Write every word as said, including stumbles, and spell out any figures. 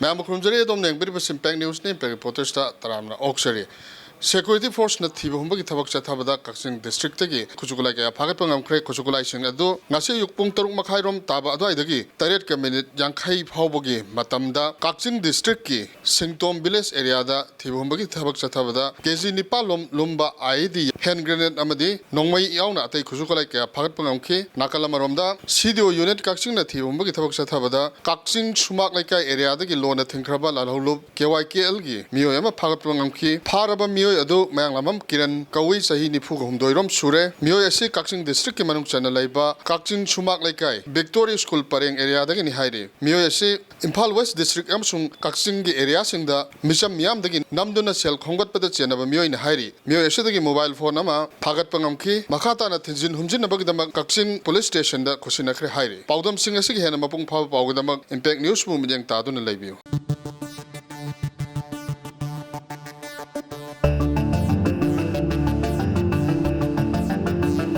ꯃꯌꯥꯝꯕꯨ ꯈꯨꯔꯨꯝꯖꯔꯤ꯫ ꯑꯗꯣꯝꯅ ꯌꯦꯡꯕꯤꯔꯤꯕꯁꯤ Impact Newsꯅꯤ꯫ Impact Reportersꯇ ꯇꯔꯥꯝꯅ ꯑꯣꯛꯆꯔꯤ꯫ Security Forceꯅ ꯊꯤꯕ ꯍꯨꯝꯕꯒꯤ ꯊꯕꯛ ꯆꯠꯊꯕꯗ ꯀꯛꯆꯤꯡ districtꯇꯒꯤ ꯈꯨꯠꯁꯨ ꯈꯨꯠꯂꯥꯏ ꯀꯌꯥ ꯐꯥꯒꯠꯄ ꯉꯝꯈ꯭ꯔꯦ꯫ ꯈꯨꯠꯁꯨ ꯈꯨꯠꯂꯥꯏꯁꯤꯡ ꯑꯗꯨ ꯉꯁꯤ ꯑꯌꯨꯛ ꯄꯨꯡ ꯇꯔꯨꯛ ꯃꯈꯥꯏꯔꯣꯝ ꯇꯥꯕ ꯑꯗꯨꯋꯥꯏꯗꯒꯤ ꯇꯔꯦꯠꯀ minute ꯌꯥꯡꯈꯩ ꯐꯥꯎꯕꯒꯤ ꯃꯇꯝꯗ ꯀꯛꯆꯤꯡ districtꯀꯤ ꯁꯤꯡꯇꯣꯝ village areaꯗ ꯊꯤꯕ ꯍꯨꯝꯕꯒꯤ ꯊꯕꯛ ꯆꯠꯊꯕꯗ ꯀꯦ ꯖꯤ ꯅꯤꯄꯥꯟ ꯂꯣꯝ ꯂꯨꯝꯕ I E D, hand grenade ꯑꯃꯗꯤ ꯅꯣꯡꯃꯩ ꯌꯥꯎꯅ ꯑꯇꯩ ꯈꯨꯠꯁꯨ ꯈꯨꯠꯂꯥꯏ ꯀꯌꯥ ꯐꯥꯒꯠꯄ ꯉꯝꯈꯤ꯫ ꯅꯥꯀꯜ ꯑꯃꯔꯣꯝꯗ C D O unit ꯀꯛꯆꯤꯡꯅ ꯊꯤꯕ ꯍꯨꯝꯕꯒꯤ ꯊꯕꯛ ꯆꯠꯊꯕꯗ ꯀꯛꯆꯤꯡ ꯁꯨꯃꯥꯛ ꯂꯩꯀꯥꯏ areaꯗꯒꯤ ꯂꯣꯟꯅ ꯊꯤꯡꯈ꯭ꯔꯕ ꯂꯥꯜꯍꯧꯂꯨꯞ K Y K Lꯒꯤ ꯃꯤꯑꯣꯏ ꯑꯃ ꯐꯥꯒꯠꯄ ꯉꯝꯈꯤ꯫ ꯐꯥꯔꯕ ꯃꯤꯑꯣꯏ ꯑꯗꯨ ꯃꯌꯥꯡꯂꯥꯝꯕꯝ ꯀꯤꯔꯟ ꯀꯧꯏ, ꯆꯍꯤ ꯅꯤꯐꯨꯒ ꯍꯨꯝꯗꯣꯏ ꯔꯣꯝ ꯁꯨꯔꯦ꯫ ꯃꯤꯑꯣꯏ ꯑꯁꯤ ꯀꯛꯆꯤꯡ districtꯀꯤ ꯃꯅꯨꯡ ꯆꯟꯅ ꯂꯩꯕ ꯀꯛꯆꯤꯡ ꯁꯨꯃꯥꯛ ꯂꯩꯀꯥꯏ Victory School ꯄꯔꯦꯡ areaꯗꯒꯤꯅꯤ ꯍꯥꯏꯔꯤ꯫ ꯃꯤꯑꯣꯏ ꯑꯁꯤ ꯏꯝꯐꯥꯜ West district ꯑꯃꯁꯨꯡ ꯀꯛꯆꯤꯡꯒꯤ areaꯁꯤꯡꯗ ꯃꯤꯆꯝ ꯃꯤꯌꯥꯝꯗꯒꯤ ꯅꯝꯗꯨꯅ ꯁꯦꯜ ꯈꯣꯝꯒꯠꯄꯗ ꯆꯦꯟꯅꯕ ꯃꯤꯑꯣꯏꯅꯤ ꯍꯥꯏꯔꯤ꯫ ꯃꯤꯑꯣꯏ ꯑꯁꯤꯗꯒꯤ mobile phone ꯑꯃ ꯐꯥꯒꯠꯄ ꯉꯝꯈꯤ꯫ ꯃꯈꯥ ꯇꯥꯅ ꯊꯤꯟꯖꯤꯟ ꯍꯨꯝꯖꯤꯟꯅꯕꯒꯤꯗꯃꯛ ꯀꯛꯆꯤꯡ police stationꯗ ꯈꯨꯠꯁꯤꯟꯅꯈ꯭ꯔꯦ ꯍꯥꯏꯔꯤ꯫ ꯄꯥꯎꯗꯝꯁꯤꯡ ꯑꯁꯤꯒꯤ ꯍꯦꯟꯅ ꯃꯄꯨꯡ ꯐꯥꯕ ꯄꯥꯎꯒꯤꯗꯃꯛ Impact Newsꯕꯨ ꯃꯤꯠꯌꯦꯡ ꯇꯥꯗꯨꯅ ꯂꯩꯕꯤꯌꯨ꯫